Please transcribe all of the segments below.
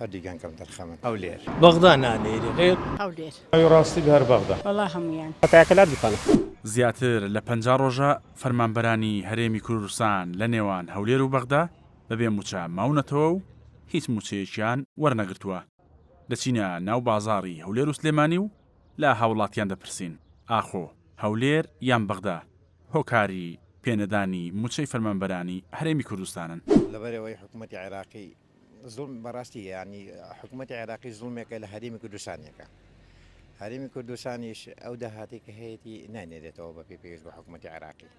هەردووکیان کەمتەرخەمن. هەولێر. بەغدا نانێری غێر. هەولێر. ئەوی ڕاستی بێ هەر بەغدا. وەڵا هەموویان. پەتایەکە لە دوکانە. زیاتر لە 50 ڕۆژە فەرمانبەرانی هەرێمی کوردستان لە نێوان هەولێر و بەغدا بەبێ مووچە ماونەتەوە و هیچ مووچەیەکیان وەرنەگرتووە. دەچینە ناو بازاڕی هەولێر و سلێمانی و لە هاوڵاتیان دەپرسین ئاخۆ هەولێر یان بەغدا هۆکاری پێنەدانی مووچەی فەرمانبەرانی هەرێمی کوردستانن؟ لەبەرئەوەی حکومەتی عێراقی زوڵم بەڕاستی یانی حکومەتی عێراقی زوڵمێکە لە هەرێمی کوردستانێکە هەرێمی کوردستانیش ئەو داهاتی کە هەیەی نانێرێتەوە بە پێی پێویست بە حکومەتی عێراقی.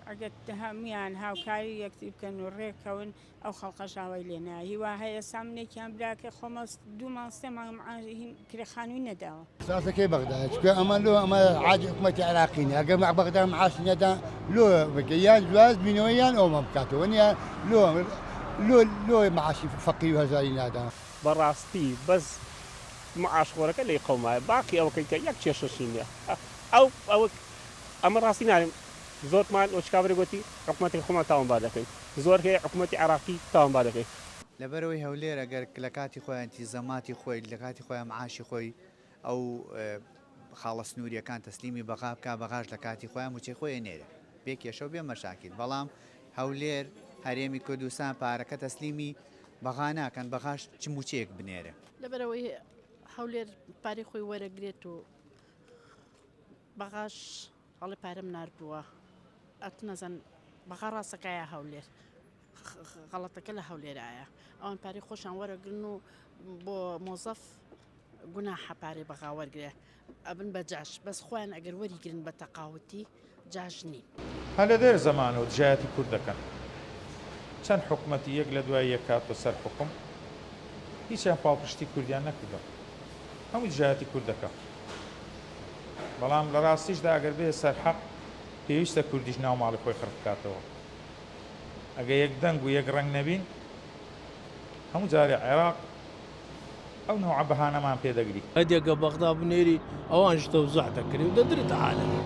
ئەگەر هەموویان هاوکاری یەکتری بکەن و ڕێککەون ئەو خەڵقەش ئاوای لێ نایە هیوا هەیە سامنێکیان براکەی خۆمە دوو مانگ سێ مانگ معاش هین کرێ خانووی نەداوە. ساسەکەی بەغدایە چونکە ئەمە لۆ ئەمە عادی حکومەتی عێراقی نیە ئەگەر مع بەغدا معاشی نەدا لۆ بکە یان جواز بینەوە یان ئەومان بکاتەوە نیە لۆ لۆ لۆ معاشی فەقیر و هەژاری نادا. بەڕاستی بەس معاش خۆرەکە لێی قەومایە باقی ئەوەکەی کە یەک کێشەشی نیە ئەو ئەوە ئەمە ڕاستی نارێم زۆرمان وەچ کابرا گۆتی حکومەتەکە خۆمان تاوانبار دەکەین زۆر هەیە حکومەتی عێراقی تاوانبار دەکەین. لەبەرئەوەی هەولێر ئەگەر لە کاتی خۆیان ئینتیزاماتی خۆی لە کاتی خۆیان معاشی خۆی ئەو خاڵە سنووریەکان تەسلیمی بەغا بکا بەغاش لە کاتی خۆیان موچەی خۆی ئەنێرێ بێ کێشە و بێ مەشاکیل بەڵام هەولێر هەرێمی کوردستان پارەکە تەسلیمی بەغا ناکەن بەغاش چ موچەیەک بنێرێ. لەبەرئەوەی هەولێر پارەی خۆی وەرەگرێت و بەغاش ئەڵێ پارەم ناردووە ئەتنەزان بەغا ڕاستەکە یا هەولێر غەڵەتەکە لە هەولێرایە ئەوان پارەی خۆشیان وەرەگرن و بۆ مۆزەف گوناحە پارەی بەغا وەرگێ ئەبن بە جاش بەس خۆیان ئەگەر وەریگرن بە تەقاوتی جاش نین. هەر لە دێر زەمانەوە دژایەتی کورد دەکەن. چەند حکومەتی یەک لە دوای یەک هاتوە سەر حوکم هیچیان پاڵپشتی کوردیان نەکردوە. هەمووی دژایەتی کورد دەکا. بەڵام لە ڕاستیشدا ئەگەر بێ سەر حەق پێویستە کوردیش ناو ماڵی خۆی خڕ بکاتەوە. ئەگە یەک دەنگ و یەک ڕەنگ نەبین هەموو جارێ عێراق ئەو نەوعە بەهانەمان پێ دەگری. هەدێکە بەغدا بنێری ئەوانش تەوزع دەکرێ و دەدرێتە عالەمی.